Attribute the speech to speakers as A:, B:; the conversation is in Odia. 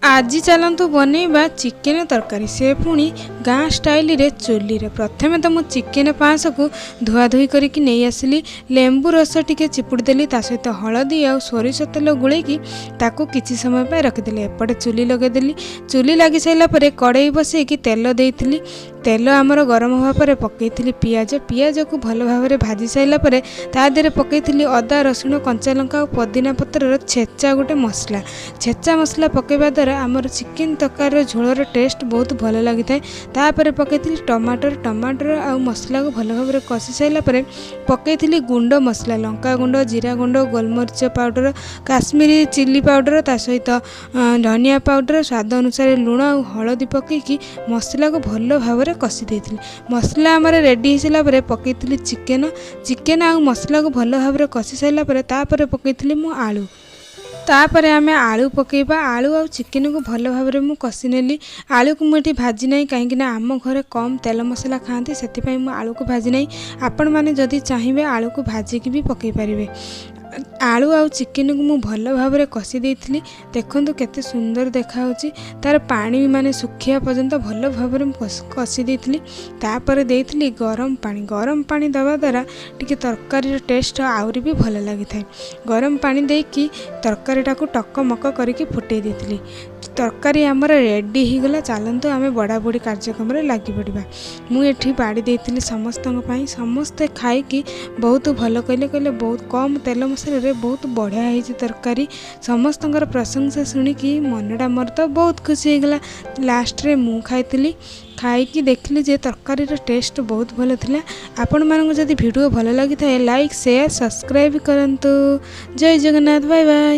A: ଆଜି ଚାଲନ୍ତୁ ବନେଇବା ଚିକେନ ତରକାରୀ, ସେ ପୁଣି ଗାଁ ଷ୍ଟାଇଲରେ ଚୁଲିରେ। ପ୍ରଥମେ ତ ମୁଁ ଚିକେନ 500କୁ ଧୁଆଧୁଇ କରିକି ନେଇ ଆସିଲି। ଲେମ୍ବୁ ରସ ଟିକେ ଚିପୁଡ଼ି ଦେଲି, ତା ସହିତ ହଳଦୀ ଆଉ ସୋରିଷ ତେଲ ଗୋଳେଇକି ତାକୁ କିଛି ସମୟ ପାଇଁ ରଖିଦେଲି। ଏପଟେ ଚୁଲି ଲଗେଇଦେଲି। ଚୁଲି ଲାଗି ସାରିଲା ପରେ କଡ଼େଇ ବସେଇକି ତେଲ ଦେଇଥିଲି। ତେଲ ଆମର ଗରମ ହେବା ପରେ ପକାଇଥିଲି ପିଆଜ। ପିଆଜକୁ ଭଲ ଭାବରେ ଭାଜି ସାରିଲା ପରେ ତା ଦେହରେ ପକାଇଥିଲି ଅଦା, ରସୁଣ, କଞ୍ଚା ଲଙ୍କା ଆଉ ପୋଦିନା ପତ୍ରର ଛେଚା ଗୋଟେ ମସଲା। ଛେଚା ମସଲା ପକାଇବା ଦ୍ୱାରା ଆମର ଚିକେନ ତରକାରୀର ଝୋଳର ଟେଷ୍ଟ ବହୁତ ଭଲ ଲାଗିଥାଏ। ତାପରେ ପକାଇଥିଲି ଟମାଟର। ଟମାଟର ଆଉ ମସଲାକୁ ଭଲ ଭାବରେ କଷି ସାରିଲା ପରେ ପକାଇଥିଲି ଗୁଣ୍ଡ ମସଲା, ଲଙ୍କା ଗୁଣ୍ଡ, ଜିରା ଗୁଣ୍ଡ, ଗୋଲମରିଚ ପାଉଡ଼ର, କାଶ୍ମୀରୀ ଚିଲି ପାଉଡ଼ର, ତା ସହିତ ଧନିଆ ପାଉଡ଼ର, ସ୍ୱାଦ ଅନୁସାରେ ଲୁଣ ଆଉ ହଳଦୀ ପକାଇକି ମସଲାକୁ ଭଲ ଭାବରେ କଷି ଦେଇଥିଲି। ମସଲା ଆମର ରେଡ଼ି ହେଇସାରିଲା ପରେ ପକାଇଥିଲି ଚିକେନ। ଚିକେନ ଆଉ ମସଲାକୁ ଭଲ ଭାବରେ କଷି ସାରିଲା ପରେ ତାପରେ ପକାଇଥିଲି ମୁଁ ଆଳୁ। ତାପରେ ଆମେ ଆଳୁ ପକାଇବା। ଆଳୁ ଆଉ ଚିକେନକୁ ଭଲ ଭାବରେ ମୁଁ କଷି ନେଲି। ଆଳୁକୁ ମୁଁ ଏଠି ଭାଜି ନାହିଁ, କାହିଁକିନା ଆମ ଘରେ କମ୍ ତେଲ ମସଲା ଖାଆନ୍ତି, ସେଥିପାଇଁ ମୁଁ ଆଳୁକୁ ଭାଜି ନାହିଁ। ଆପଣମାନେ ଯଦି ଚାହିଁବେ, ଆଳୁକୁ ଭାଜିକି ବି ପକାଇ ପାରିବେ। ଆଳୁ ଆଉ ଚିକେନକୁ ମୁଁ ଭଲ ଭାବରେ କଷି ଦେଇଥିଲି। ଦେଖନ୍ତୁ କେତେ ସୁନ୍ଦର ଦେଖାହେଉଛି। ତା'ର ପାଣି ମାନେ ଶୁଖିବା ପର୍ଯ୍ୟନ୍ତ ଭଲ ଭାବରେ ମୁଁ କଷି ଦେଇଥିଲି। ତାପରେ ଦେଇଥିଲି ଗରମ ପାଣି। ଗରମ ପାଣି ଦେବା ଦ୍ୱାରା ଟିକେ ତରକାରୀର ଟେଷ୍ଟ ଆହୁରି ବି ଭଲ ଲାଗିଥାଏ। ଗରମ ପାଣି ଦେଇକି ତରକାରୀଟାକୁ ଟକମକ କରିକି ଫୁଟେଇ ଦେଇଥିଲି। ତରକାରୀ ଆମର ରେଡ଼ି ହେଇଗଲା। ଚାଲନ୍ତୁ ଆମେ ବଢ଼ାବଢ଼ି କାର୍ଯ୍ୟକ୍ରମରେ ଲାଗି ପଡ଼ିବା। ମୁଁ ଏଠି ବାଡ଼ି ଦେଇଥିଲି ସମସ୍ତଙ୍କ ପାଇଁ। ସମସ୍ତେ ଖାଇକି ବହୁତ ଭଲ କହିଲେ। କହିଲେ ବହୁତ କମ୍ ତେଲ ମସଲାରେ ବହୁତ ବଢ଼ିଆ ହେଇଛି ତରକାରୀ। ସମସ୍ତଙ୍କର ପ୍ରଶଂସା ଶୁଣିକି ମନଟା ମୋର ତ ବହୁତ ଖୁସି ହେଇଗଲା। ଲାଷ୍ଟରେ ମୁଁ ଖାଇଥିଲି। ଖାଇକି ଦେଖିଲି ଯେ ତରକାରୀର ଟେଷ୍ଟ ବହୁତ ଭଲ ଥିଲା। ଆପଣମାନଙ୍କୁ ଯଦି ଭିଡ଼ିଓ ଭଲ ଲାଗିଥାଏ, ଲାଇକ୍, ସେୟାର, ସବସ୍କ୍ରାଇବ୍ କରନ୍ତୁ। ଜୟ ଜଗନ୍ନାଥ, ବାଏ ବାଏ।